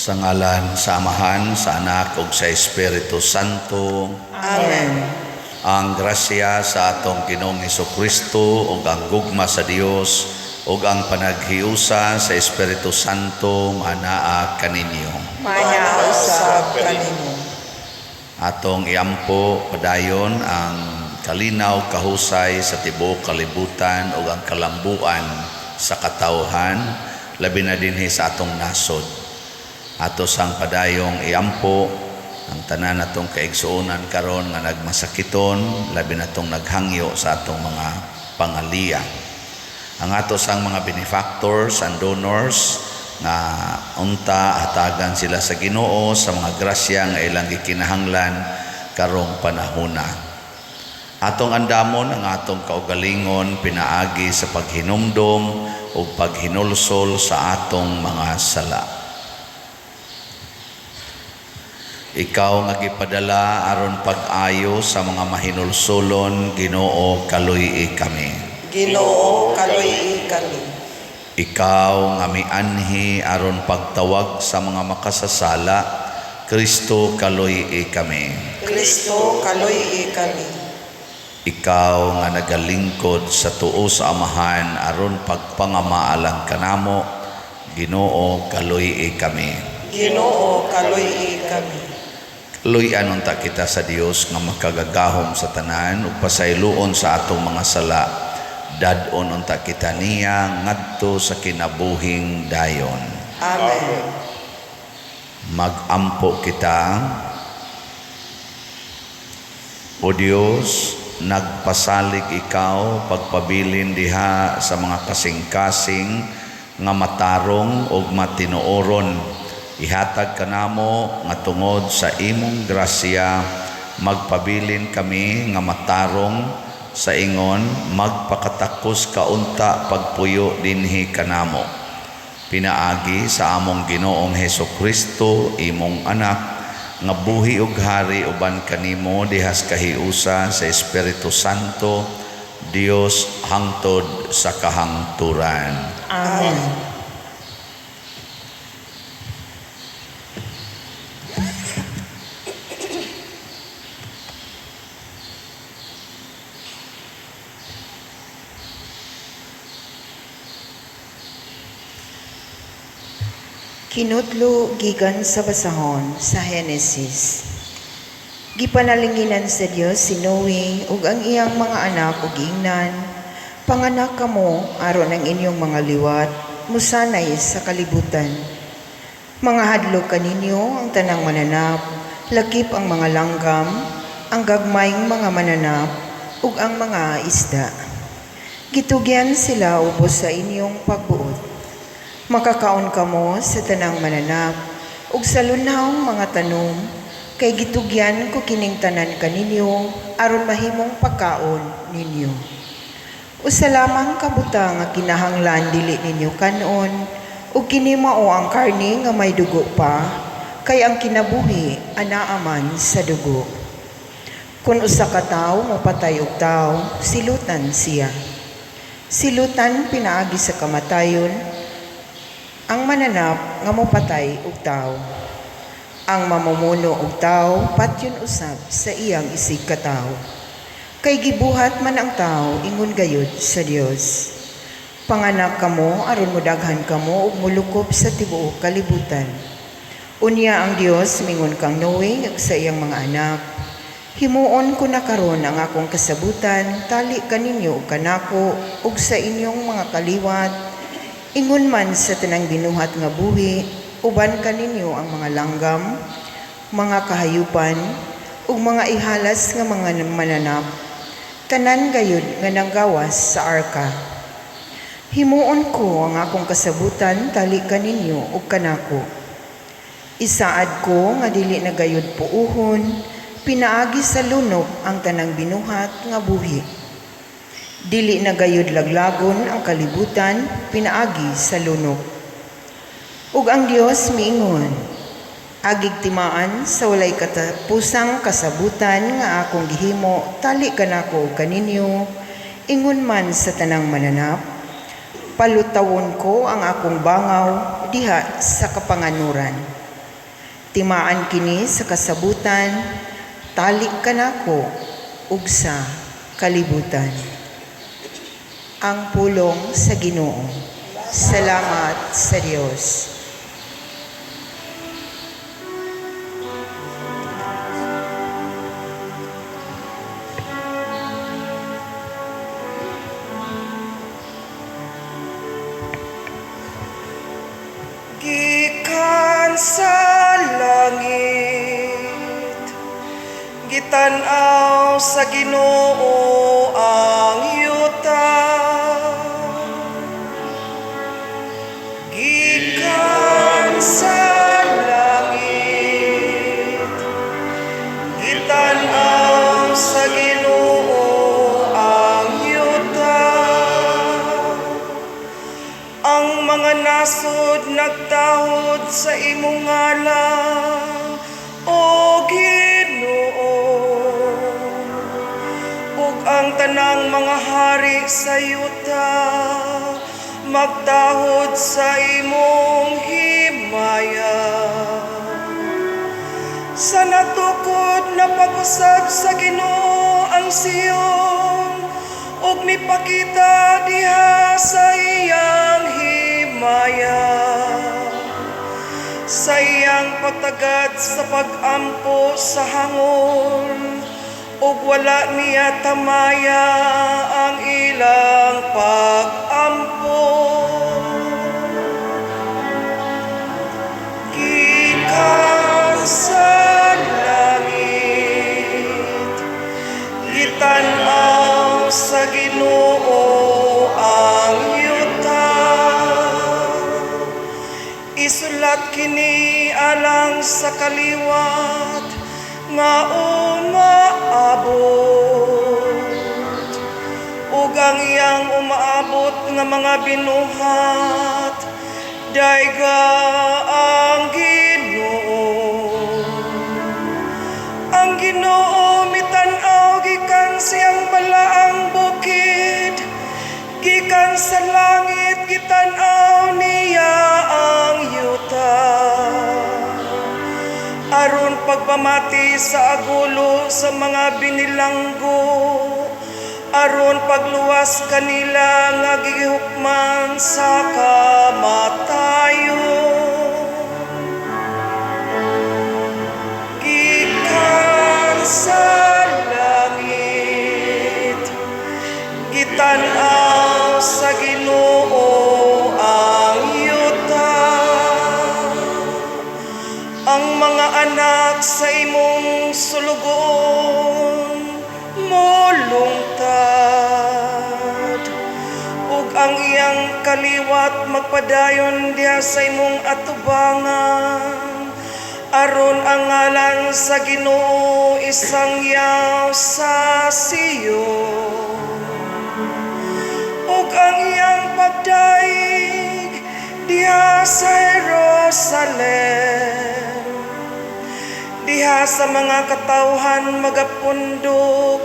Sa ngalan sa Amahan, sa Anak ug sa Espiritu Santo. Amen. Ang grasya sa atong Ginoong Kristo ug ang gugma sa Dios ug ang panaghiusa sa Espiritu Santo manaa kaninyo. Maanaa usab kanimo. Atong iampo padayon ang kalinaw kahusay sa tibuok kalibutan ug ang kalambuan sa katawhan, labi na dinhi sa atong nasod. Ato sang padayong iampo ang tanan natong kaigsuonan karon nga nagmasakiton, labi natong naghangyo sa atong mga pangaliya. Ang ato sang mga benefactors and donors nga unta hatagan sila sa Ginoo sa mga grasya nga ilang gikinahanglan karong panahona. Atong andamon ang atong kaugalingon pinaagi sa paghinumdom ug paghinulsol sa atong mga sala. Ikaw nga gipadala aron pag-ayo sa mga mahinulsolon, Ginoo, kaluy-i kami. Ginoo, kaluy-i kami. Ikaw nga mianhi aron pagtawag sa mga makasasala, Kristo, kaluy-i kami. Kristo, kaluy-i kami. Ikaw nga nagalingkod sa tuo sa Amahan aron pagpangamaalang kanamo, Ginoo, kaluy-i kami. Ginoo, kaluy-i kami. Kaluy-an unta kita sa Dios nga makagagahom sa tanan ug pasayloon sa atong mga sala. Dad-on unta kita niya ngadto sa kinabuhing dayon. Amen. Magampo kita. O Dios, nagpasalig ikaw pagpabilin diha sa mga kasing-kasing nga matarong ug matinuoron. Ihatag kanamo nga tungod sa imong grasya magpabilin kami nga matarong sa ingon magpakatakos kaunta pagpuyo dinhi kanamo. Pinaagi sa among Ginoong Heso Kristo, imong anak, nga buhi ug hari uban kanimo dihas kahiusa sa Espiritu Santo, Dios hangtod sa kahangturan. Amen. Kinutlo gikan sa basahon sa Henesis. Gipanalinginan sa Dios si Noe ug ang iyang mga anak ug giingnan, panganak kamo aron ang inyong mga liwat musanay sa kalibutan. Mga hadlok kaninyo ang tanang mananap, lakip ang mga langgam, ang gagmayng mga mananap ug ang mga isda. Gitugyan sila ubos sa inyong pagbuot. Makakaon kamo sa tanang mananap ug sa lunawng mga tanom, kay gitugyan ko kining tanan kaninyo aron mahimong pagkaon ninyo. Usa lamang ka butang nga kinahanglan dili ninyo kan-on, ug kini mao ang karne nga may dugo pa, kay ang kinabuhi anaa man sa dugo. Kun usa ka tawo mopatay og tawo, silutan siya. Silutan pinaagi sa kamatayon ang mananap nga mopatay og tawo. Ang mamumuno og tawo patyon usab sa iyang isig katawo. Kay gibuhat man ang tawo ingon gayud sa Dios. Panganak kamo aron modaghan kamo ug molukop sa tibuok kalibutan. Unya ang Dios mingon kang Noe ug sa iyang mga anak, himuon ko na karon ang akong kasabutan tali kaninyo ug kanako ug sa inyong mga kaliwat, ingon man sa tanang binuhat nga buhi, uban kaninyo ang mga langgam, mga kahayupan, ug mga ihalas nga mga mananap, tanan gayud nga nanggawas sa arka. Himuon ko ang akong kasabutan tali kaninyo ug kanako. Isaad ko nga dili na gayud puuhon, pinaagi sa lunok ang tanang binuhat nga buhi. Dili na gayud laglagon ang kalibutan, pinaagi sa lunok. Ug ang Dios miingon, agig timaan sa walay katapusang kasabutan nga akong gihimo, tali kanako ug kaninyo, ingon man sa tanang mananap, palutawon ko ang akong bangaw diha sa kapanganuran. Timaan kini sa kasabutan, tali kanako ug sa kalibutan. Ang pulong sa Ginoo. Salamat sa Dios. Gikan sa langit, gitan-aw sa Ginoo ang yuta. Gikan sa langit, gitan-aw sa Ginoo ang yuta. Ang mga nasod nagtahod sa imong ngalan, O Ginoo. Ug ang tanang mga hari sa yuta magtahod sa imong himaya. Sa natukod na pag-usab sa Ginoo ang Sion, ug mipakita diha sa iyang himaya. Sa iyang pagtagad sa pag-ampo sa hangol, ug wala niya tamaya ang ilang pag-ampo. Gikan sa langit, gitan-aw sa Ginoo ang yuta. Isulat kini alang sa kaliwat nga umaabot, ug ang iyang umaabot nga mga binuhat, dayga ang Ginoo. Ang Ginoo mitan-aw gikan siyang balaang bukid, gikan sa langit gitan-aw niya ang yuta. Aron pagpamati sa agulo sa mga binilanggo, aron pagluwas kanila nga gihukman sa kamatayon. Gikan sa langit, gitan-aw sa Ginoo ang yuta. Ang mga anak sa imong sulugoon molungtad, ug ang iyang kaliwat magpadayon diha sa imong atubangan, aron ang ngalan sa Ginoo isangyaw sa Sion, ug ang iyang pagdaig diha sa Jerusalem. Diha sa mga katawhan magapundok,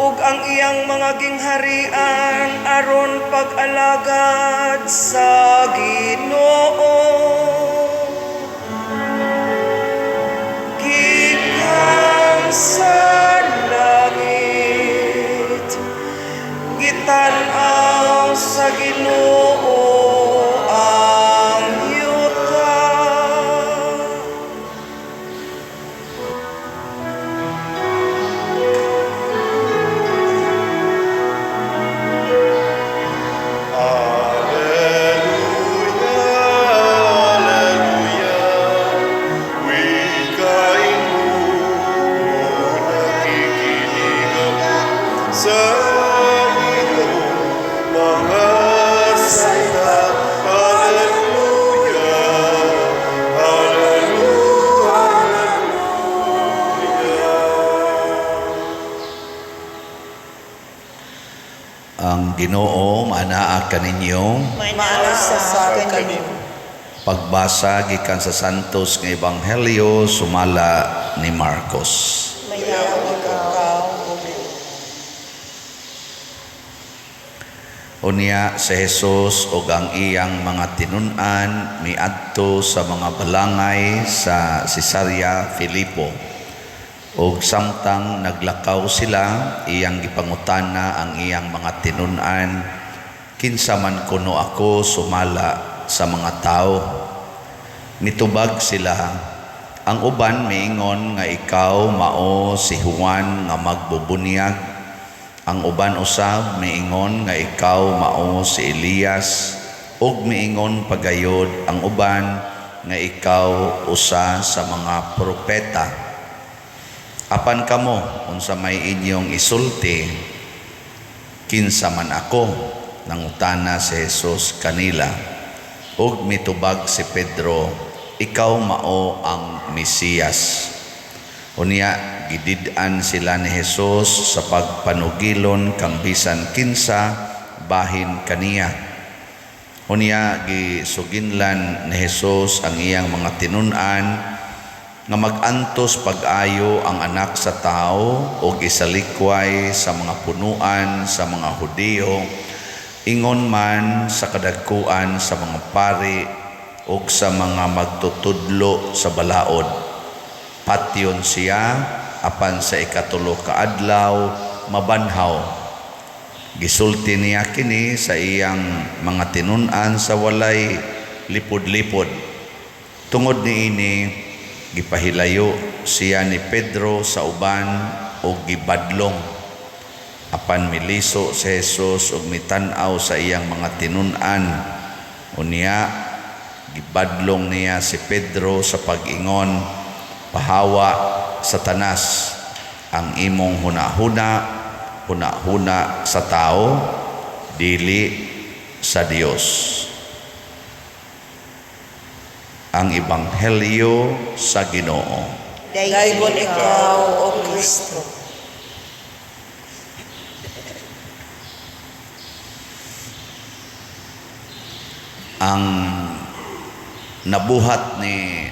ug ang iyang mga gingharian aron pag-alagad sa Ginoo. Gikan sa langit, gitan-aw sa Ginoo ang yuta. Alleluia, alleluia, wikain mo, nakikinig ako sa iyong mga salita. Alleluia, alleluia, alleluia. Ang Ginoo maanaa kaninyo. Maana sa kanimo. Pagbasa gikan sa Santos nga Ebanghelyo sumala ni Marcos. Mayaw ikaw, O Ginoo. Unya si Jesus ug ang iyang mga tinun-an miadto sa mga balangay sa Cesarea Filipo. Ug samtang naglakaw sila, iyang gipangutana ang iyang mga tinun-an, "Kinsa man kuno ako sumala sa mga tawo?" Mitubag sila, "Ang uban miingon nga ikaw mao si Juan nga magbubunyag. Ang uban usab miingon nga ikaw mao si Elias, ug miingon pagayod ang uban nga ikaw usa sa mga propeta." "Apan kamo, unsa may inyong isulti, kinsa man ako?" nangutana si Jesus kanila. Ug mitubag si Pedro, "Ikaw mao ang Mesiyas." Unya gidid-an sila ni Jesus sa pagpanugilon kang bisan kinsa bahin kaniya. Unya gisuginlan ni Jesus ang iyang mga tinun-an nga mag-antos pag-ayo ang Anak sa Tawo ug isalikway sa mga punuan sa mga Hudiyo, ingon man sa kadagkuan sa mga pari ug sa mga magtutudlo sa balaod. Patyon siya, apan sa ikatulo ka adlaw mabanhaw. Gisulti niya kini sa iyang mga tinun-an sa walay lipod-lipod. Tungod niini, gipahilayo siya ni Pedro sa uban ug gibadlong. Apan miliso si Jesus ug mitan-aw sa iyang mga tinun-an. Unya gibadlong niya si Pedro sa pag-ingon, "Pahawa, Satanas, ang imong hunahuna, hunahuna sa tao, dili sa Dios." Ang Ebanghelyo sa Ginoo. Daygon ikaw, O Kristo. Ang nabuhat ni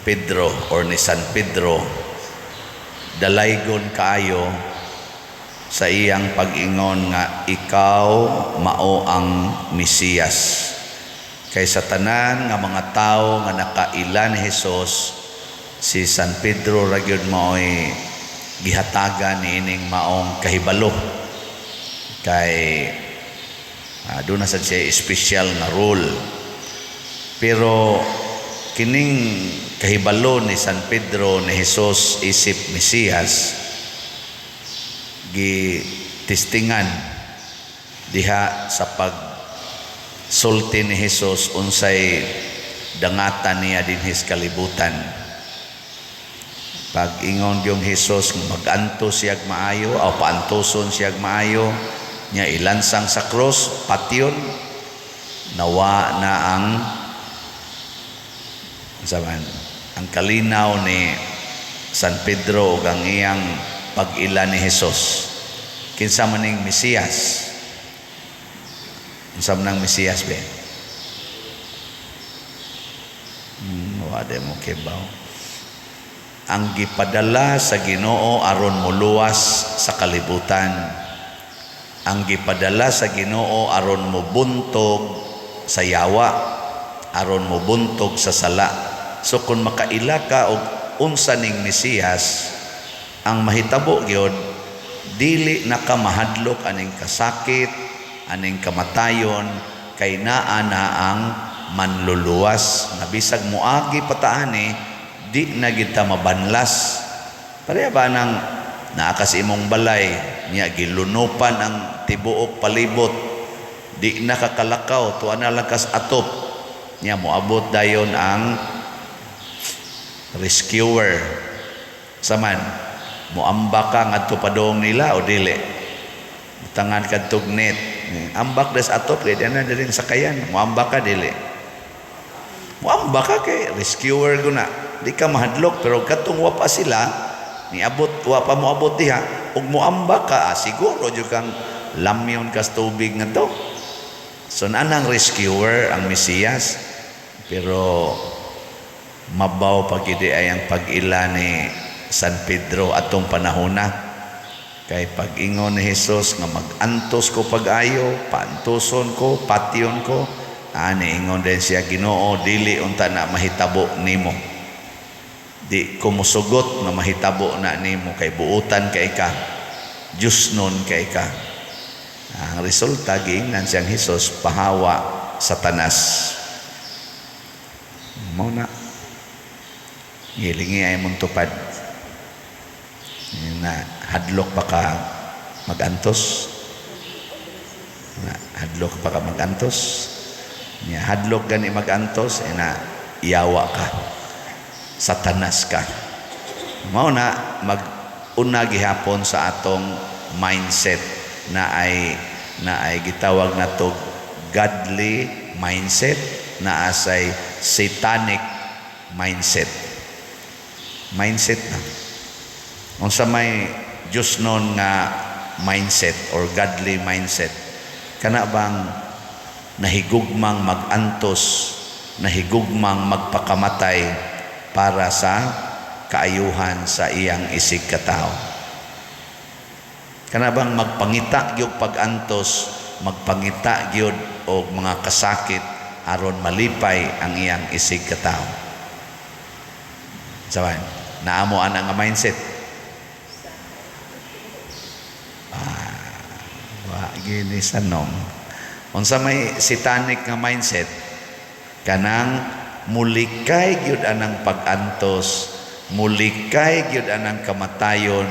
Pedro or ni San Pedro, dalaygon kaayo sa iyang pag-ingon nga ikaw mao ang Mesiyas. Kay sa tanan nga mga tawo nga nakaila ni Hesus, si San Pedro ra gyud maoy gihatagan niining maong kahibalo. Kay doon na sad siya special nga role. Pero kining kahibalo ni San Pedro ni Hesus isip Mesiyas, gitestingan diha sa pagsulti ni Hesus unsay dangatan niya dinhi sa kalibutan. Pag ingon yung Hesus mag-antos siyag maayo o paantoson siyag maayo niya, ilansang sa krus, patyon, nawa na ang saban, ang kalinaw ni San Pedro ug ang iyang pag-ila ni Hesus. Kinsa man ning Mesiyas? Unsa man ang Mesiyas be? Wa di mo kibaw. Ang gipadala sa Ginoo aron moluwas sa kalibutan. Ang gipadala sa Ginoo aron mobuntog sa yawa, aron mobuntog sa sala. So kung makaila ka og unsa ning Mesiyas, ang mahitabo gyud dili na ka mahadlok aning kasakit, aning kamatayon, kay naa na ang manluluwas. Na bisag moagi pataani, di na gid ta mabanlas. Pareha ba nang naa ka sa imong balay, niya gilunupan ang tibuok palibot, di na kakalakaw, tuwa na lang kas atop, niya moabot dayon ang rescuer. Saman, moamba ka ngadto padong nila o dili? Tangan kadtog net. Ambak des atop kay di na diri sakayan. Moamba ka dili? Moamba ka kay rescuer guna. Di ka mahadlok, pero katong wa pa sila niabot, wa pa moabot diha, ug moamba ka, siguro jud kang lamyon kas tubig ngadto. So nanang rescuer ang Mesiyas, pero mabaw pag ay ang pag-ila ni San Pedro atong panahona. Kay pag-ingon ni Jesus nga mag-antos ko pag-ayo, paantuson ko, patyon ko, ani ingon din siya, "Ginoo, dili unta na mahitabo nimo. Di ko mosugot nga mahitabo na nimo kay buutan kay ka. Diyosnon kay ka." Ang resulta, giingnan siyang Jesus, "Pahawa, Satanas." Mao na. Gilingi ay mong tupad. Na hadlok pa ka magantos. Na hadlok pa ka magantos. Nya hadlok gani magantos, eh, na yawa ka. Satanas ka. Mao na mag una gihapon sa atong mindset na ay gitawag nato godly mindset, na asay satanic mindset. Mindset na. Unsa may Diyosnon nga mindset or godly mindset? Kana bang nahigugmang magantos, nahigugmang magpakamatay para sa kaayuhan sa iyang isig katao? Kana bang magpangita gyud pag-antos, magpangita gyud og mga kasakit aron malipay ang iyang isig katao? Saban, naamo ana nga mindset? Ah, wa gini sa nong. Unsa may satanic nga mindset? Kanang mulikay gyud anang pag-antos, mulikay gyud anang kamatayon,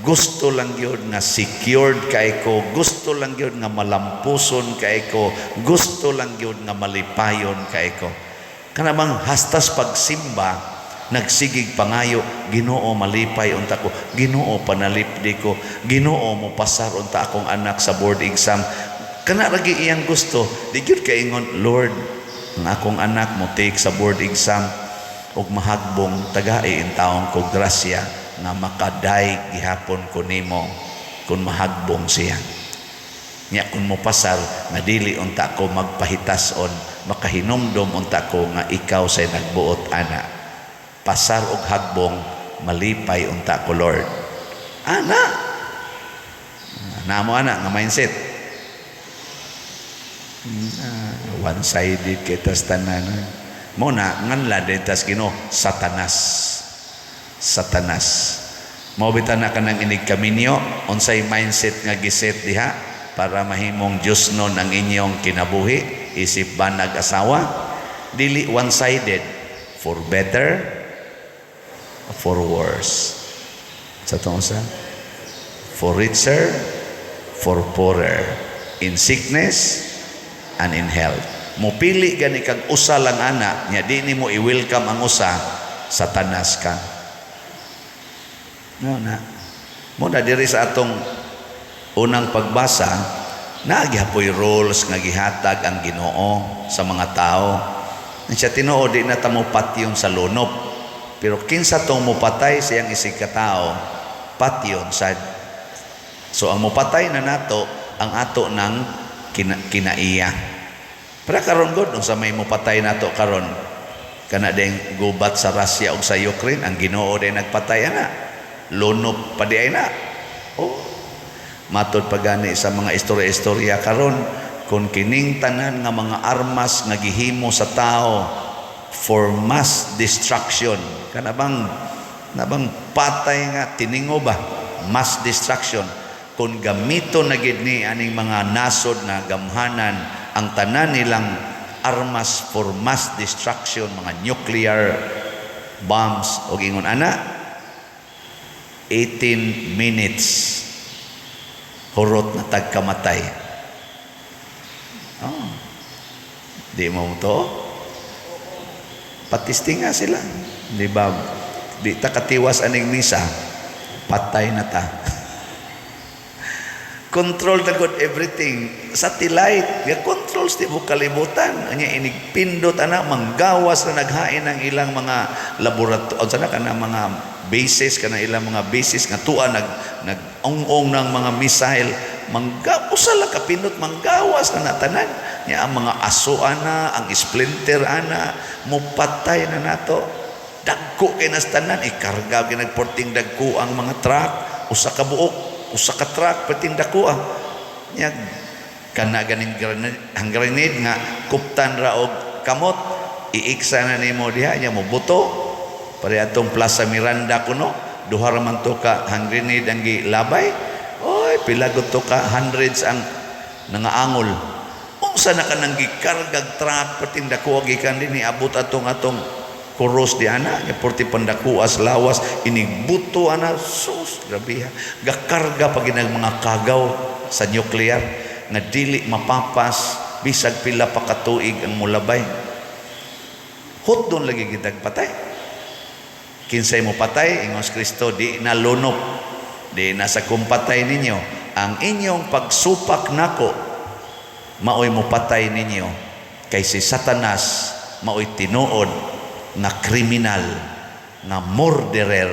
gusto lang gyud nga secured kay ko, gusto lang gyud nga malampuson kay ko, gusto lang gyud nga malipayon kay ko. Kana bang hastas pagsimba, nagsigig pangayo, "Ginoo, malipay unta ko, Ginoo, panalipdi ko, Ginoo, mo pasar unta akong anak sa board exam." Kana lagi iyang gusto. Di gyud kaingon, "Lord, ang akong anak mo take sa board exam ug mahagbong, tagai intawon ko grasya nga makaday gihapon ko nimo kung mahagbong siya. Nya kung mopasar nga dili unta ko magpahitason, makahinumdom unta ko nga ikaw say nagbuot ana. Pasar og hagbong, malipay unta ko, Lord." Ana. Namo ana nga mindset? One-sided kitas tanan. Mo na nganla tas Ginoo, "Satanas. Satanas." Mao bitaw na kanang inig kaminyo, unsay mindset nga giset diha para mahimong Diyosnon ang inyong kinabuhi isip banag asawa? Dili one-sided, for better, for worse. Sa tong sa for richer, for poorer, in sickness and in health. Mupili gani kag usa lang ana, nya di nimo i-welcome ang usa, Satanas ka. No na. Mo na diri sa atong unang pagbasa, naa gihapoy rules nga gihatag ang Ginoo sa mga tao. Siya tinuod, di na ta mo patyon sa lunop. Pero kinsa tong mopatay sa iyang isig katao, patyon sad. So ang mopatay na nato ang ato ng kinaiya. Para karon god, unsa may mopatay nato karon? Kana ding gubat sa Russia ug sa Ukraine, ang Ginoo din nagpatay ana. Lunop pa di ay na. Oh. Matod pa gani sa mga istorya-istorya karon, kung kining tanan nga mga armas nga gihimo sa tao for mass destruction, kana bang na bang patay nga tiningo ba, mass destruction, kung gamito na gid ni aning mga nasod nga gamhanan ang tanan nilang armas for mass destruction, mga nuclear bombs og ingon ana, 18 minutes hurot na tagkamatay. Oh. Di mo to patisting nga sila, di ba? Di ta katiwas aning misa, patay na ta. Control na god everything. Satellite ga control sa tibuok kalibutan. Anya inig pindot ana, manggawas na naghain ang ilang mga laboratorio sana, kana mga bases, kana ilang mga bases nga tuwa nag ong ng mga missile. Mangga usa lang ka pindot, manggawas na natanan nya ang mga aso ana, ang splinter ana, mupatay na nato. Dagko kay nas tanan, ikarga kay nagporting dagko ang mga truck, usa ka buok. Usa ka truck perting dako ah. Nya kana ganing grenade, ang grenade nga kuptan ra og kamot, iiksa na nimo diha, nya mo buto. Pare atong Plaza Miranda kuno, duha ra man to ka hand grenade ang gilabay. Oy, pila gud to ka hundreds ang nangaangol. Unsa na kanang gikargag truck perting dako gikan dinhi abot atong atong kuros di ana nya, porti pandakuas lawas inigbuto ana. Sus, grabe ha. Gakarga pa ginag mga kagaw sa nuclear nga dili mapapas bisag pila pa ka tuig ang mulabay. Hotdon lagi gitag patay. Kinsay mo patay, ingon si Kristo, di na lunop, di na sa kumpatay ninyo. Ang inyong pagsupak nako maoy mo patay ninyo, kay si Satanas maoy tinuod nga kriminal, nga murderer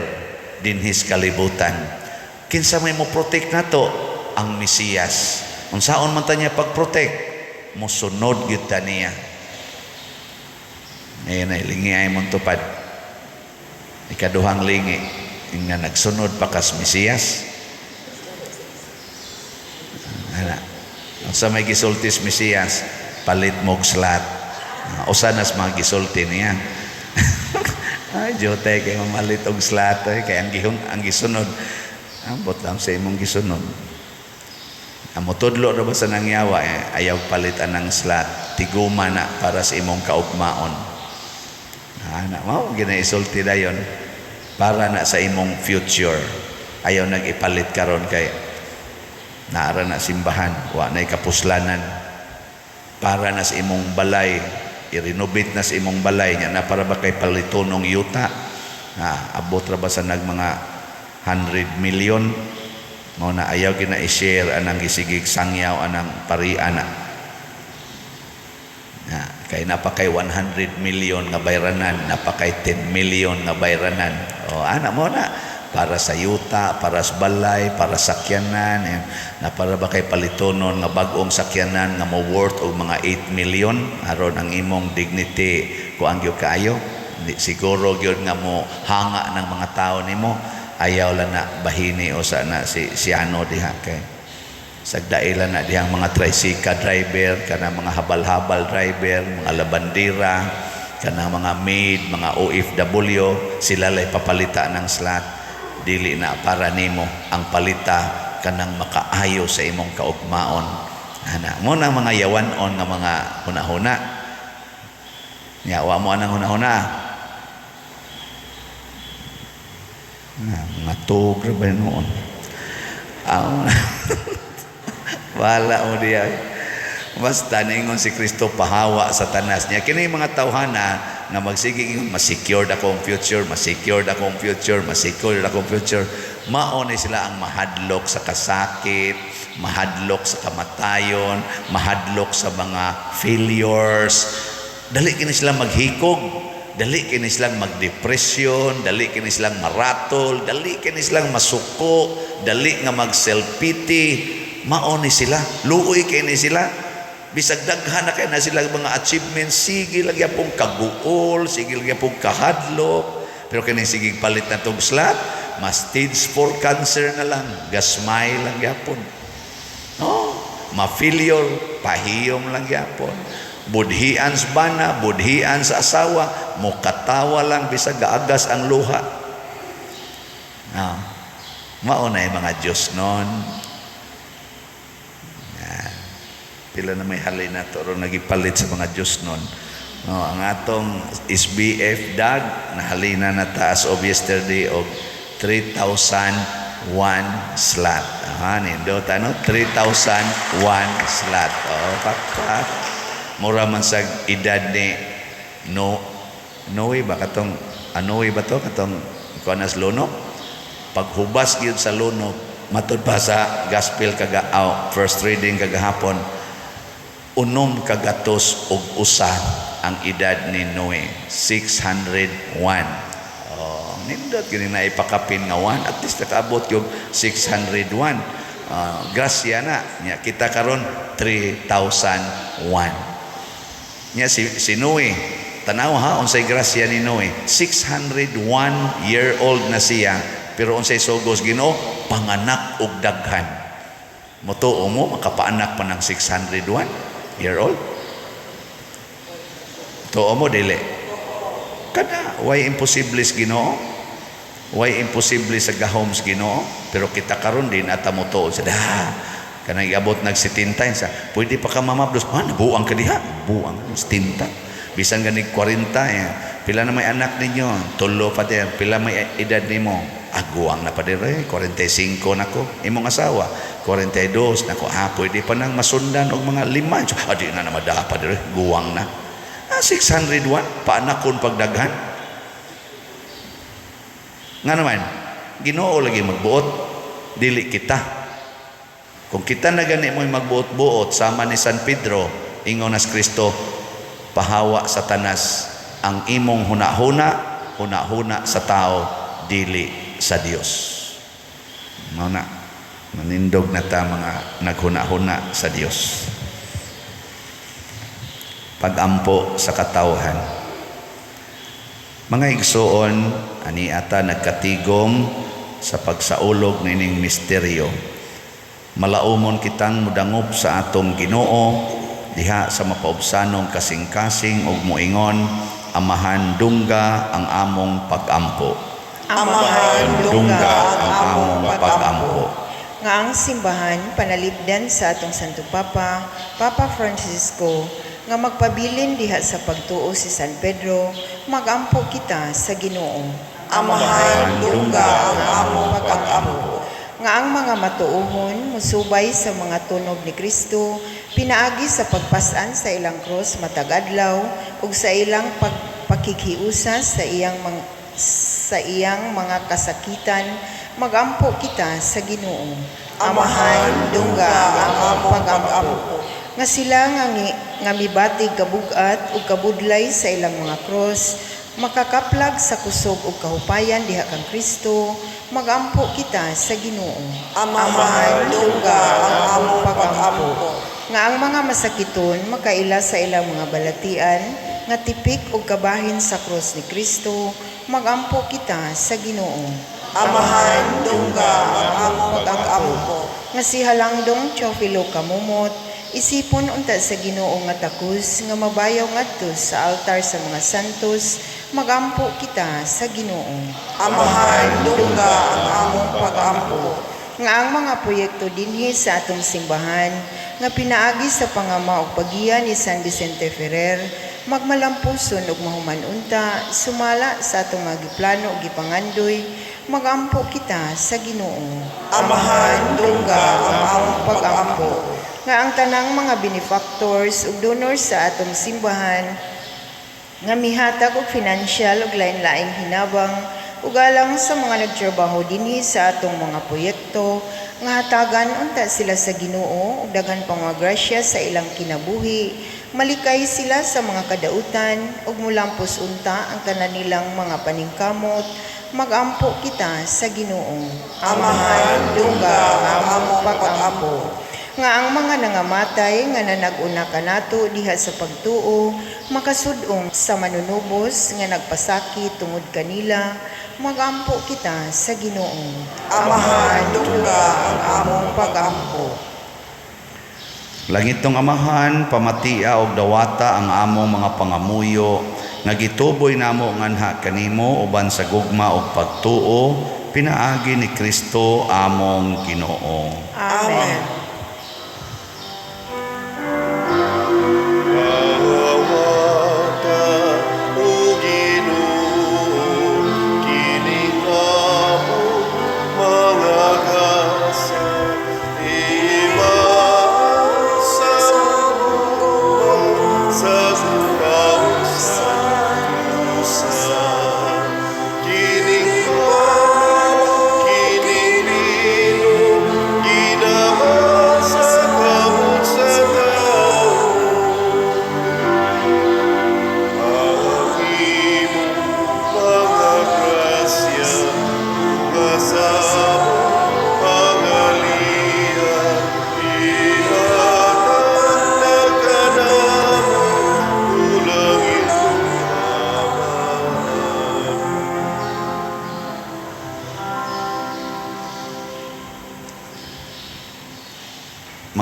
dinhis kalibutan. Kinsa may mo protect nato? Ang Mesiyas. Unsaon man ta niya pag-protect? Mosunod gyud ta niya. Ngayon ay lingi ay mong tupad. Ikaduhang lingi nga nagsunod pa kas Mesiyas. Ana. Unsa may gisultis Mesiyas? Palit mo'g slot. Usa nas mga gisulti niya. Ay, jote kay mamalit og slot ay kay ang gihong ang gisunod. Ambot lang sa imong gisunod. Ang motudlo ra ba sa nangyawa eh, ayaw palit anang slot. Tiguma na para sa imong kaugmaon. Ana, mao ginaisulti dayon para na sa imong future. Ayaw nag-ipalit karon kay naara na simbahan, wa na kapuslanan. Para na sa imong balay, i-renovate na sa imong balay nya na para ba kay palitonong yuta. Na abot ra ba sa nag mga 100 million, mao na ayaw gina i-share anang gisigig sangyaw anang parian na. Na, kay napakay 100 million nga bayranan, napakay 10 million nga bayranan. O ana mo na para sa yuta, para sa balay, para sa sakyanan, eh, na para ba kay palitonon nga bag-ong sakyanan nga mo worth og mga 8 million aron ang imong dignity kuang gyud kaayo. Di, siguro gyud nga mo hanga ng mga tao nimo. Ayaw lang na bahini o sa na si siyano diha kay sagdailan na dihang mga tricycle driver, kana mga habal-habal driver, mga labandira, kana mga maid, mga OFW, sila lay papalita ng slot. Dili na para nimo ang palita kanang makaayo sa imong kaugmaon. Ana, mo na mga yawan-on nga mga hunahuna. Nya wa mo anang hunahuna. Na, mga tug ra ba noon? Aw. Wala mo diya. Basta ningon si Kristo, pahawa Satanas niya. Kini mga tawhana nga magsige ingon, ma-secured akong future, ma-secured akong future, ma-secured akong future. Mao ni sila ang mahadlok sa kasakit, mahadlok sa kamatayon, mahadlok sa mga failures. Dali kini sila maghikog, dali kini silang magdepresyon, dali kini silang maratol, dali kini silang masuko, dali nga mag-self-pity. Mao ni sila, luoy kini sila. Bisag daghan na kay na sila mga achievements, sige lang gyapon kaguol, sige lang gyapon kahadlok. Pero kini sige palit na tong slot, mas stage 4 cancer na lang, gasmay lang gyapon. No, ma-failure, pahiyom lang gyapon. Budhian sa bana, budhian sa asawa, mukatawa lang bisag gaagas ang luha. No. Mao na yung mga Diyos nun. Yan. Pila na may halin na to, ron nagipalit sa mga Diyos nun. No, ang atong SBF dag, nahalina na taas of yesterday og 3,001 slot. Aha, nindot, ano? 3,001 slot. Oh, pakpak. Mura man sa edad ni no, Noe ba katong Anoe ba to katong kuan sa lunok? Paghubas gyud sa lunok, matud pa sa gospel kaga oh, first reading kagahapon, 601 ang edad ni Noe, 601. Oh, nindot kini na ipakapin nga 1, at least nakaabot yung 601. Grasya na nya kita karon 3,001. Nya si Noe, tanaw ha unsay grasya ni Noe, 601 year old na siya Pero unsay sugos Ginoo? Panganak og daghan. Motuo mo makapaanak pa ng 601 year old? Tuo mo dili? Kada way imposible sa Ginoo? Way imposible sa gahom sa Ginoo? Pero kita karon din ata motuo sa da. Kanang iabot nag 70 sa pwede pa ka mamablos. Ha, nabuang ka diha. Buang 70. Bisan ganig 40 eh. Pila na may anak ninyo? Tulo pa din. Pila may edad nimo? Aguang na pa din eh. 45 na ko. Imong asawa 42 na ko. Ah, pwede pa nang masundan og mga 5. Ah, di na na madaha pa din. Guwang na. Ah, 601 paanakon pagdaghan. Nga naman, Ginoo lagi magbuot, dili kita. Kung kita na gani mo'y magbuot-buot sama ni San Pedro, ingon nas Kristo, pahawa Satanas ang imong hunahuna, hunahuna sa tao, dili sa Dios. Mao na, manindog na ta mga naghunahuna sa Dios. Pagampo sa katawhan. Mga igsuon, ani ata nagkatigom sa pagsaulog nining misteryo. Malaumon kitang mudangop sa atong Ginoo diha sa mapaubsanong kasing-kasing ug moingon, Amahan, dungga ang among pagampo. Amahan, Dungga ang among pagampo. Nga ang simbahan panalipdan sa atong Santo Papa, Papa Francisco, nga magpabilin diha sa pagtuo si San Pedro, magampo kita sa Ginoo. Amahan, dungga ang among pagampo. Nga ang mga matuohon musubay sa mga tunob ni Kristo, pinaagi sa pagpas-an sa ilang krus matag adlaw ug sa ilang pagpakighiusa sa iyang mga kasakitan, magampo kita sa Ginoo. Amahan, dungga ang among pagampo. Nga sila nga mibatig kabugat ug kabudlay sa ilang mga krus, makakaplag sa kusog ug kahupayan diha kang Kristo, magampo kita sa Ginoo. Amahan, dungga ang among pagampo. Nga ang mga masakiton makaila sa ilang mga balatian, nga tipik og kabahin sa krus ni Kristo, magampo kita sa Ginoo. Amahan, dungga ang among pagampo. Nga si Halangdong Teofilo Camomot, isipon unta sa Ginoo nga takos nga mabayaw ngadto sa altar sa mga santos, magampo kita sa Ginoo. Amahan, dungga ang among pagampo. Nga ang mga proyekto dinhi sa atong simbahan nga pinaagi sa pangama ug paggiya ni San Vicente Ferrer, magmalampuson ug mahuman unta sumala sa atong mga giplano ug gipangandoy, magampo kita sa Ginoo. Amahan, dungga ang among pagampo. Nga ang tanang mga benefactors ug donors sa atong simbahan nga mihatag og financial ug lain-laing hinabang ug alang sa mga nagtrabaho dinhi sa atong mga proyekto, nga hatagan unta sila sa Ginoo ug daghan pang mga grasya sa ilang kinabuhi, malikay sila sa mga kadautan ug mulampos unta ang tanan nilang mga paningkamot, magampo kita sa Ginoo. Amahan, dungga ang among pagampo. Nga ang mga nangamatay nga nanag-una kanato diha sa pagtuo, makasud-ong sa manunubos nga nagpasakit tungod kanila, magampo kita sa Ginoo. Amahan, dungga ang among pagampo. Langitnong Amahan, pamatia og dawata ang among mga pangamuyo nga gituboy namo nganha kanimo uban sa gugma ug pagtuo pinaagi ni Kristo among Ginoo. Amen. Dawata, o Ginoo, kining among mga gasa, sa sa kausa kining pan, kining bino, ginaman sa kamot sa tao. Ang imong mga grasya nga sa among pangalian, ihatag na kanamo.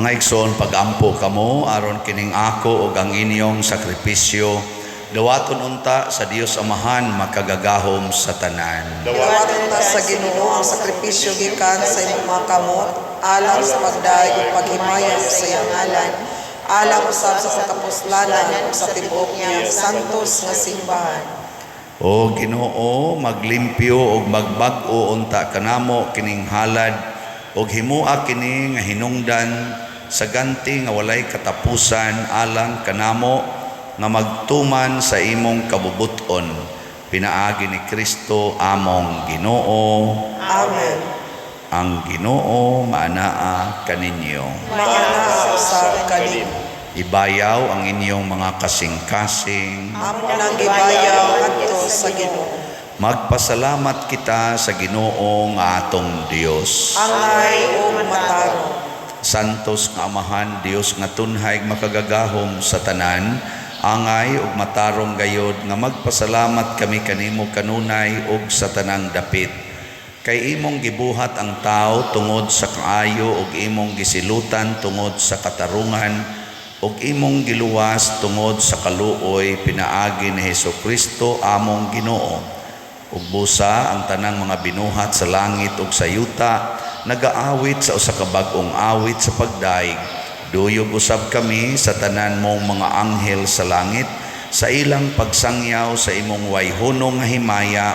Mga igsoon, pagampo kamo aron kining ako ug ang inyong sakripisyo dawaton unta sa Dios Amahan makagagahom sa tanan. Dawaton ta sa Ginoo ang sakripisyo gikan sa imong mga kamot, alang sa pagdayeg ug paghimaya sa iyang ngalan, alang usab sa katapuslanan ug sa tibuok niyang santos nga simbahan. O Ginoo, maglimpyo ug magbag-o unta kanamo kining halad ug himoa kini nga hinungdan sa ganti nga walay katapusan alang kanamo nga magtuman sa imong kabubut-on, pinaagi ni Kristo among Ginoo. Amen. Ang Ginoo maanaa kaninyo. Maanaa usab kanimo. Ibayaw ang inyong mga kasing-kasing. Amo nang gibayaw ngadto sa Ginoo. Magpasalamat kita sa Ginoo nga atong Dios. Angay ug matarong. Santos nga Amahan, Dios nga tunhay makagagahom sa tanan, angay ug matarong gayod nga magpasalamat kami kanimo kanunay ug sa tanang dapit. Kay imong gibuhat ang tao tungod sa kaayo ug imong gisilutan tungod sa katarungan ug imong giluwas tungod sa kaluoy pinaagi ni Hesukristo among Ginoo. Ug busa ang tanang mga binuhat sa langit ug sa yuta nagaawit sa usa ka bag-ong awit sa pagdaig. Duyog usab kami sa tanan mong mga anghel sa langit sa ilang pagsangyaw sa imong wayhunong nga himaya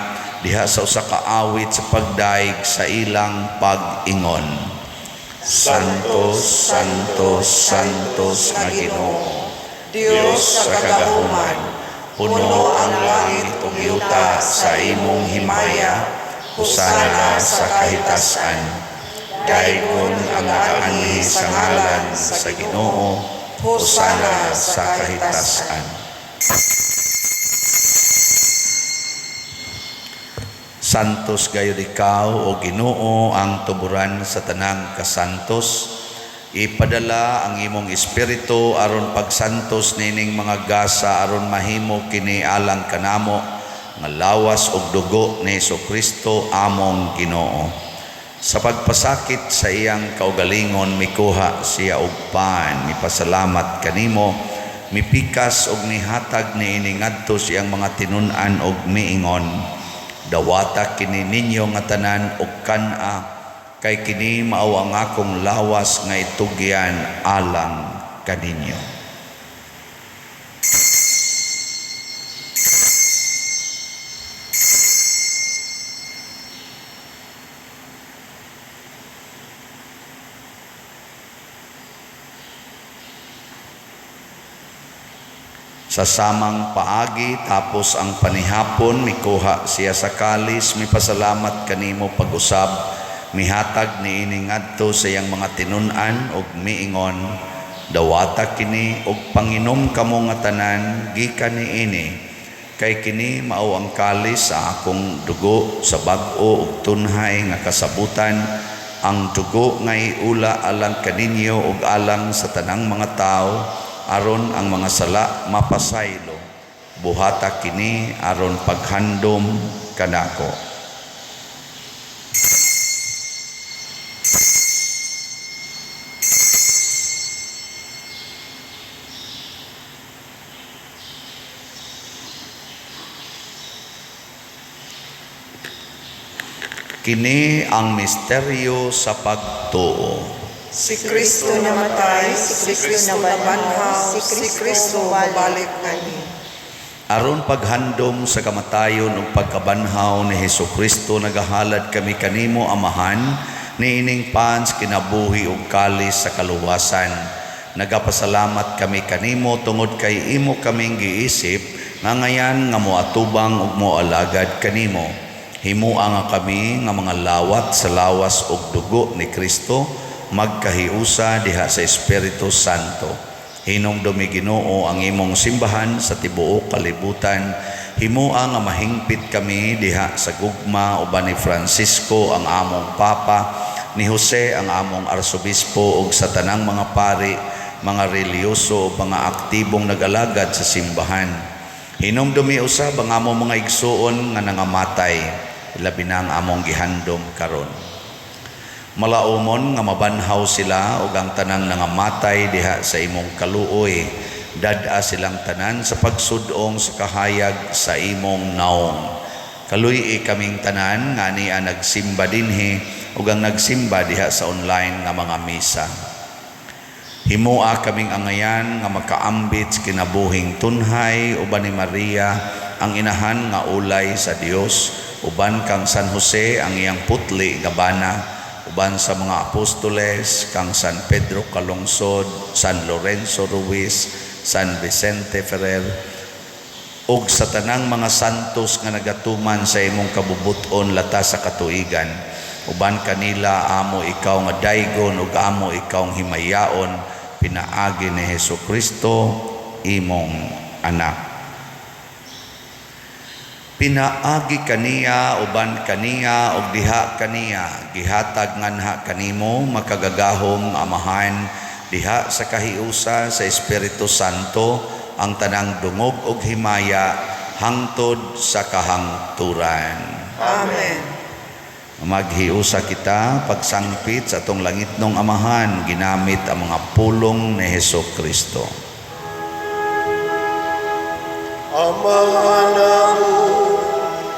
diha sa usa ka awit sa pagdaig sa ilang pag-ingon. Santo, Santo, Santos nga Ginoo, Dios sa kagahuman, puno ang langit ug yuta sa imong himaya, hosana sa kahitasan. Daygon ang nagaanhi sa ngalan sa Ginoo, hosana sa kahitasan. Santos gayud ikaw, o Ginoo, ang tuburan sa tanang kasantos. Ipadala ang imong espiritu aron pagsantos nining mga gasa aron mahimo kini alang kanamo nga lawas ug dugo ni Hesukristo among Ginoo. Sa pagpasakit sa iyang kaugalingon mikuha siya og pan, mipasalamat kanimo, mipikas og nihatag niini ngadto sa iyang mga tinun-an og miingon, dawata kini ninyo nga tanan og kan-a, kay kini mao ang akong lawas nga itugyan alang kaninyo. Sa samang paagi, tapos ang panihapon, mikuha siya sa kalis, mipasalamat kanimo pag-usab, mihatag niini ngadto sa iyang mga tinun-an ug miingon, dawata kini ug panginom kamo nga tanan gikan niini, kay kini mao ang kalis sa akong dugo sa bag-o ug tunhay nga kasabutan, ang dugo nga iula alang kaninyo ug alang sa tanang mga tawo, aron ang mga sala mapasaylo. Buhata kini aron paghandom kanako. Kini ang misteryo sa pagtuo. Si Kristo namatay, si Kristo nabanhaw, si Kristo mobalik ani. Aron paghandom sa kamatayon ug pagkabanhaw ni Hesukristo, nagahalad kami kanimo, Amahan, niining pans kinabuhi ug kalis sa kaluwasan. Nagapasalamat kami kanimo tungod kay imo kaming giisip nga ngayan nga moatubang ug moalagad kanimo. Himoa nga kami nga mga lawat sa lawas ug dugo ni Kristo magkahiusa diha sa Espiritu Santo. Hinumdumi, Ginoo, ang imong simbahan sa tibuok kalibutan. Himoa nga mahingpit kami diha sa gugma uban ni Francisco ang among Papa, ni Jose ang among Arsobispo ug sa tanang mga pari, mga relihiyoso ug mga aktibong nag-alagad sa simbahan. Hinumdumi usab ang among mga igsuon nga nangamatay, labi na ang among gihandom karon. Malaumon nga mabanhaw sila ug ang tanang nangamatay diha sa imong kaluoy. Dad-a silang tanan sa pagsud-ong sa kahayag sa imong naong. Kaluy-i kaming tanan nga ania nagsimba dinhi ug ang nagsimba diha sa online nga mga misa. Himoa kaming angayan nga makaambit sa kinabuhing tunhay uban ni Maria ang inahan nga ulay sa Dios, uban kang San Jose ang iyang putli nga bana, uban sa mga apostoles kang San Pedro Calungsod, San Lorenzo Ruiz, San Vicente Ferrer ug sa tanang mga santos nga nagatuman sa imong kabubut-on latas sa katuigan. Uban kanila amo ikaw nga daygon ug amo ikaw himayaon pinaagi ni Hesus Kristo imong anak. Pinaagi kaniya, uban kaniya ug diha kaniya, gihatag nganha kanimo, makagagahom Amahan, diha sa kahiusa sa Espiritu Santo, ang tanang dungog ug himaya hangtod sa kahangturan. Amen. Maghiusa kita pagsangpit sa atong langitnong Amahan ginamit ang mga pulong ni Hesus Kristo. Amahan namo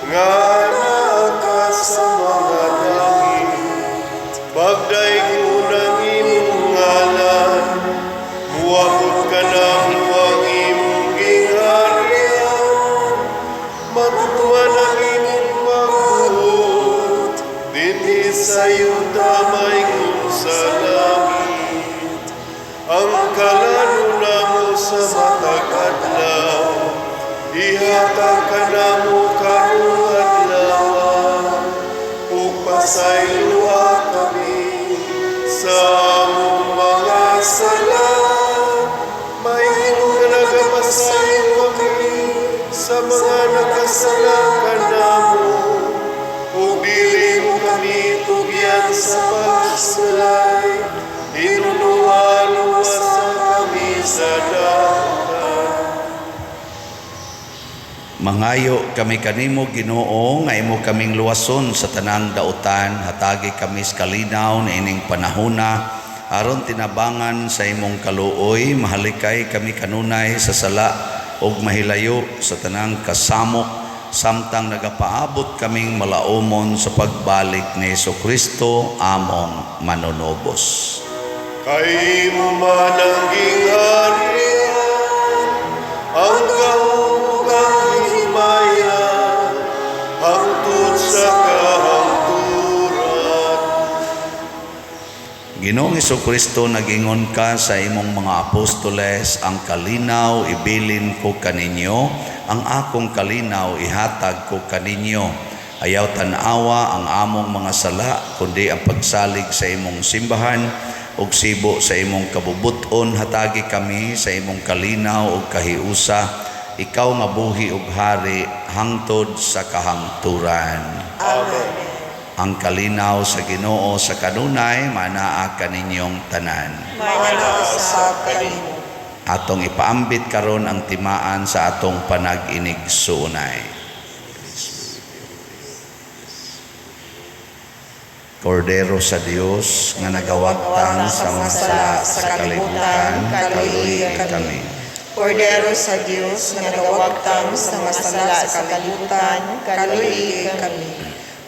nga naa ka sa mga langit, pagdaygon ang imong ngalan, muabot kanamo ang imong gingharian, matuman ang imong pagbuot, dinhi sa yuta maingon sa langit. Ang kalanon namo sa matag adlaw, ihatag kanamo karong adlaw, ug pasayloa kami sa among mga sala, maingon nga nagapasaylo kami sa mga nakasala kanamo, ug dili mo kami tugyan sa pagsulay, hinunoa luwasa kami sa dautan. Mangayo kami kanimo, Ginoo, nga imo kaming luwason sa tanang dautan. Hatagi kami sa kalinaw niining panahona aron tinabangan sa imong kaluoy mahalikay kami kanunay sa sala ug mahilayo sa tanang kasamok samtang nagapaabot kaming malaumon sa pagbalik ni Kristo among manunubos. Kay imo man ang gingharian, ang gahom ug ang himaya, hangtod sa kahangturan. Ginoong Kristo, nagingon ka sa imong mga apostoles, "Ang kalinaw ibilin ko kaninyo, ang akong kalinaw ihatag ko kaninyo." Ayaw tan-awa ang among mga sala, kundi ang pagsalig sa imong simbahan, ug sibo sa imong kabubuton hatagi kami sa imong kalinaw ug kahiusa, ikaw nga buhi ug hari hangtod sa kahangturan. Amen. Ang kalinaw sa Ginoo sa kanunay manaa kaninyong tanan. Maanaa usab kanimo. Atong ipaambit karon ang timaan sa atong panag-inigsuonay. Kordero sa Dios nga nagawagtang sa mga sala sa kalibutan, kaluy kami. Kordero sa Dios nga nagawagtang sa mga sala sa kalibutan, kaluy kami.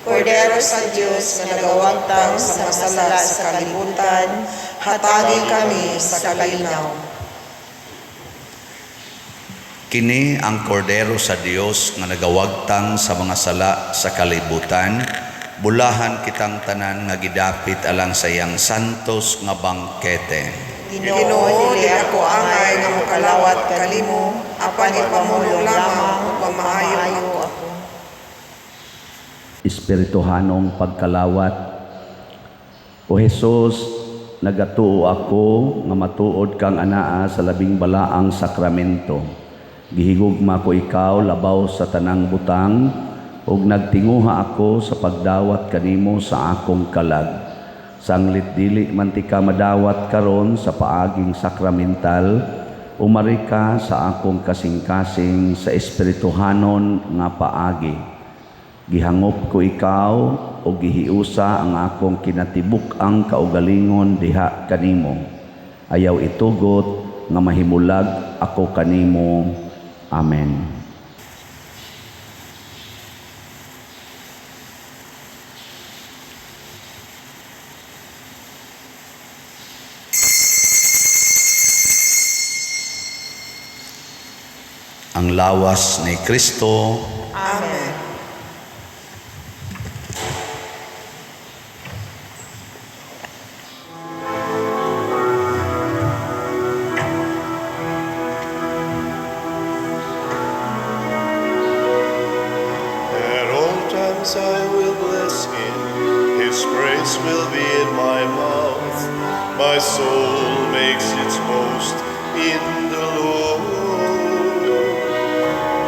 Kordero sa Dios nga nagawagtang sa mga sala sa kalibutan, hatagi kami sa kalinaw. Kini ang kordero sa Dios nga nagawagtang sa mga sala sa kalibutan. Bulahan kitang tanan nga gidapit alang sa iyang santos nga bangkete. Ginoo, dili ako angay nga mokalawat kanimo, apan ipamulong lamang ug mamaayo ako. Espirituhanong pagkalawat. O Hesus, nagatuo ako nga matuod kang anaa sa labing balaang sakramento. Gihigugma ko ikaw labaw sa tanang butang ug nagtinguha ako sa pagdawat kanimo sa akong kalag. Sanglit dili man tika madawat karon sa paaging sakramental, umari ka sa akong kasing-kasing sa espirituhanon nga paagi. Gihangop ko ikaw ug gihiusa ang akong kinatibuk-ang kaugalingon diha kanimo. Ayaw itugot nga mahimulag ako kanimo. Amen. Ang lawas ni Kristo. Amen. At all times I will bless him, his praise will be in my mouth. My soul makes its boast in the Lord.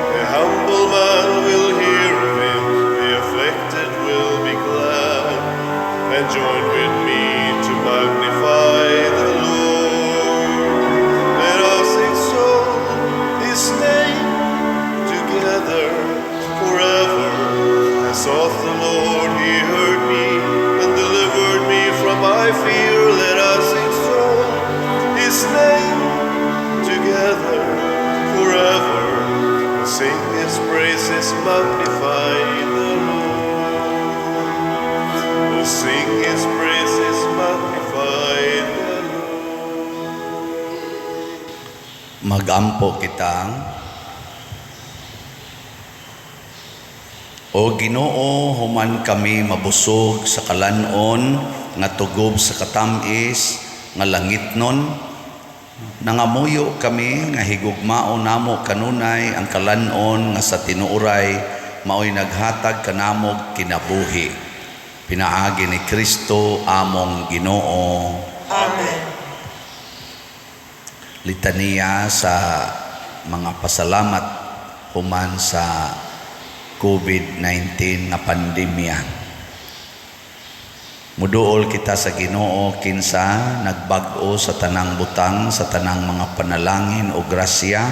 The humble man will hear of him, the afflicted will be glad, and join with me to magnify the Lord. Let us exalt his name together forever. I sought the Lord, he heard me and delivered me from my fear. Let us exalt his name together forever. Sing his praises, magnify the Lord. Oh, sing his praises, magnify the Lord. Magampo kita. O Ginoo, human kami mabusog sa kalanon nga tugob sa katamis nga langitnon. Nangamuyo kami nga higugmaon namo kanunay ang kalanon nga sa tinuoray maoy naghatag kanamog kinabuhi. Pinaagi ni Kristo among Ginoo. Amen. Litaniya sa mga pasalamat human sa COVID-19 nga pandemya. Muduol kita sa Ginoo kinsa nagbag-o sa tanang butang, sa tanang mga panalangin o grasya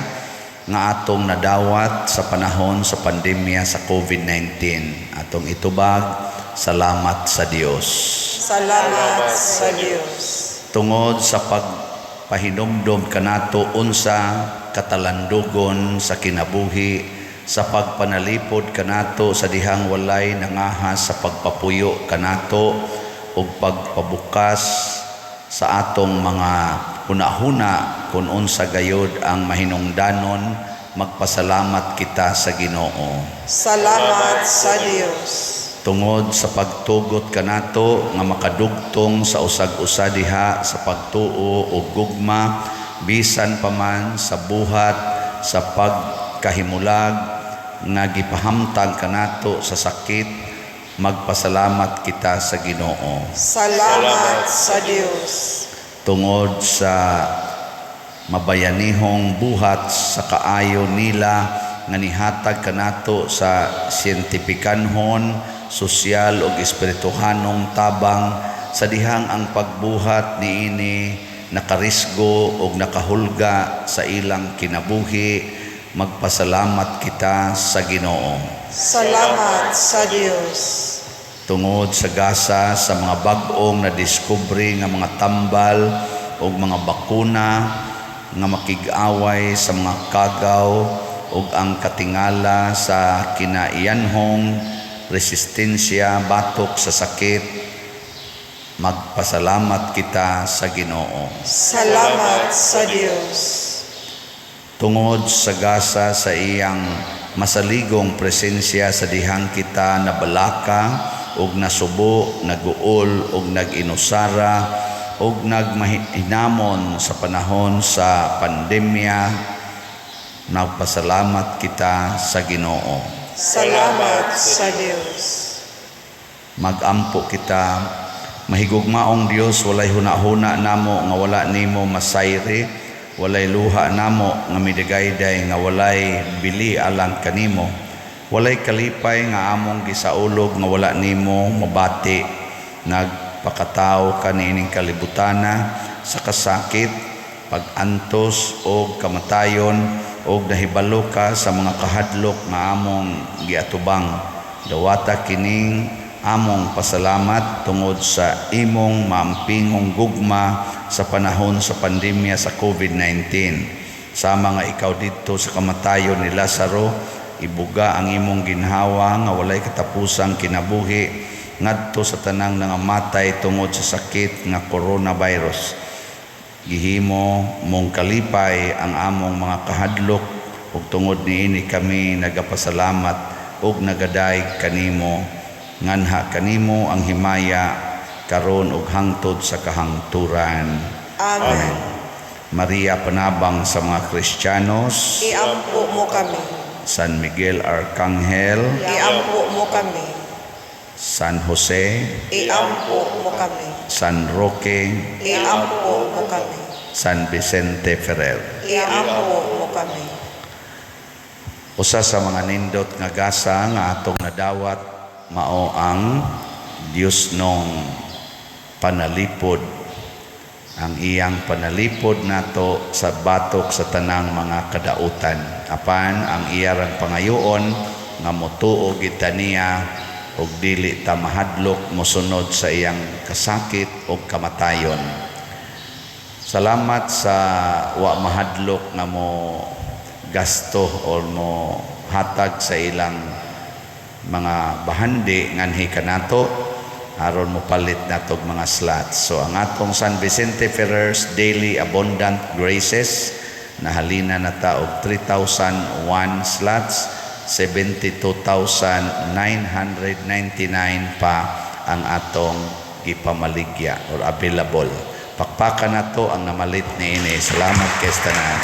nga atong nadawat sa panahon sa pandemya sa COVID-19. Atong itubag, salamat sa Dios. Salamat sa Dios. Tungod sa pagpahinumdom kanato unsa katalandugon sa kinabuhi, sa pagpanalipod kanato sa dihang walay nangahas sa pagpapuyo kanato ug pagpabukas sa atong mga hunahuna kung unsa gayod ang mahinungdanon, magpasalamat kita sa Ginoo. Salamat sa Dios. Tungod sa pagtugot kanato nga makadugtong sa usag-usa diha sa pagtuo o gugma bisan pa man sa buhat sa pagkahimulag nga gipahamtang kanato sa sakit, magpasalamat kita sa Ginoo. Salamat sa Dios. Tungod sa mabayanihong buhat sa kaayo nila nga nihatag kanato sa siyentipikanhon, sosyal ug espirituhanong tabang sa dihang ang pagbuhat niini nakarisgo ug nakahulga sa ilang kinabuhi, magpasalamat kita sa Ginoo. Salamat sa Dios. Tungod sa gasa sa mga bag-ong nadiskubre nga mga tambal ug mga bakuna nga makig-away sa mga kagaw ug ang katingala sa kinaiyanhong resistensya batok sa sakit, magpasalamat kita sa Ginoo. Salamat sa Dios. Tungod sa gasa sa iyang masaligong presensya sa dihang kita nabalaka ug nasubo, naguol ug nag-inusara ug nagmahinamon sa panahon sa pandemya, nagpasalamat kita sa Ginoo. Salamat sa Dios. Magampo kita, mahigugmaong Dios, walay hunahuna namo nga wala nimo masayri, walay luha namo nga midagayday nga walay bili alang kanimo, walay kalipay nga among gisaulog nga wala nimo mabati. Nagpakatawo ka niining kalibutana sa kasakit, pag-antos og kamatayon, og nahibalo ka sa mga kahadlok nga among giatubang. Dawata kining among pasalamat tungod sa imong maampingong gugma sa panahon sa pandemya sa COVID-19. Sama nga ikaw didto sa kamatayon ni Lazaro, ibuga ang imong ginhawa nga walay katapusang kinabuhi ngadto sa tanang nangamatay tungod sa sakit nga coronavirus. Gihimo mong kalipay ang among mga kahadlok ug tungod niini kami nagapasalamat ug nagadayeg kanimo. Nganha kanimo ang himaya karon ug hangtod sa kahangturan. Amen. Maria, panabang sa mga Kristiyanos. Iampo mo kami. San Miguel Arcangel. Iampo mo kami. San Jose. Iampo mo kami. San Roque. Iampo mo kami. San Vicente Ferrer. Iampo mo kami. Usa sa mga nindot nga gasa nga atong nadawat mao ang Dios nong panalipod, ang iyang panalipod nato sa batok sa tanang mga kadautan. Apan ang iyarang pangayoon nga motuo gid ta niya ug dili ta mahadlok mosunod sa iyang kasakit ug kamatayon. Salamat sa wa mahadlok nga mo gasto or mo hatag sa ilang mga bahandi nganhi kanato aron mo palit natog mga slots. So ang atong San Vicente Ferrer's Daily Abundant Graces nahalina na ta og 3,001 slots, 72,999 pa ang atong gipamaligya or available. Pakpakan nato ang namalit niini. Salamat kay tanan.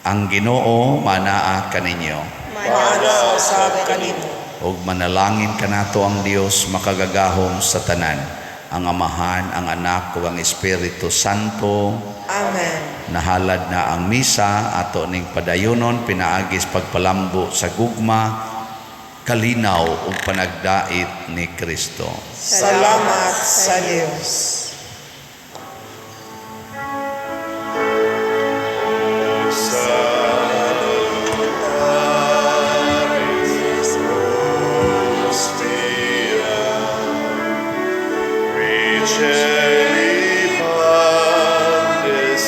Ang Ginoo manaa kaninyo. Maana usab kanimo. Ug manalangin kanato ang Dios makagagahom sa tanan, ang Amahan, ang Anak ug ang Espiritu Santo. Amen. Nahalad na ang misa, ato ning padayonon pinaagis pagpalambo sa gugma, kalinaw ug panagdait ni Kristo. Salamat sa Dios. Salutaris hostia, qui celi pandes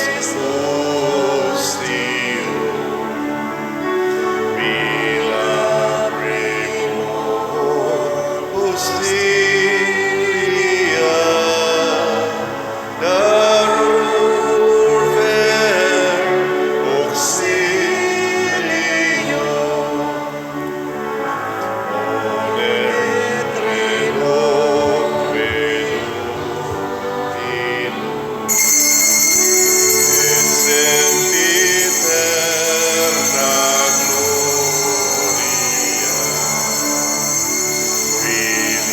hostio, mila primo hostilia, darur ver auxilio, onem loque in sempiterna gloria,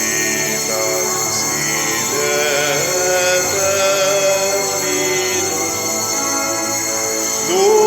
vilitas in aeternum.